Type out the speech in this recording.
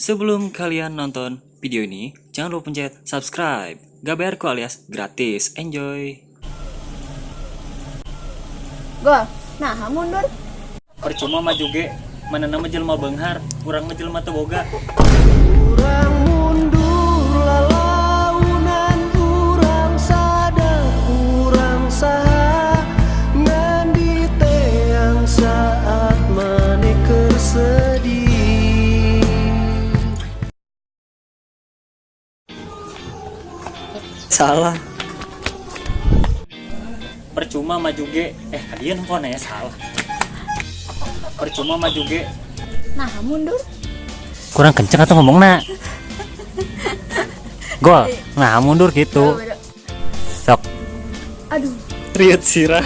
Sebelum kalian nonton video ini, jangan lupa pencet subscribe. Gak bayar kok alias gratis. Enjoy. Gol. Nah, mundur. Percuma maju ge, manehna mah jelema beunghar, urang mah jelema teu boga. Urang mundur lalaunan, urang sadar urang saha ngan diteang saat maneh keur sedih. Salah. Percuma maju ge, kalian kok nanya salah. Percuma maju ge. Nah, mundur. Kurang kenceng atau ngomongna? Gol. Nah, mundur gitu. Beda. Sok. Aduh. Riut sirah.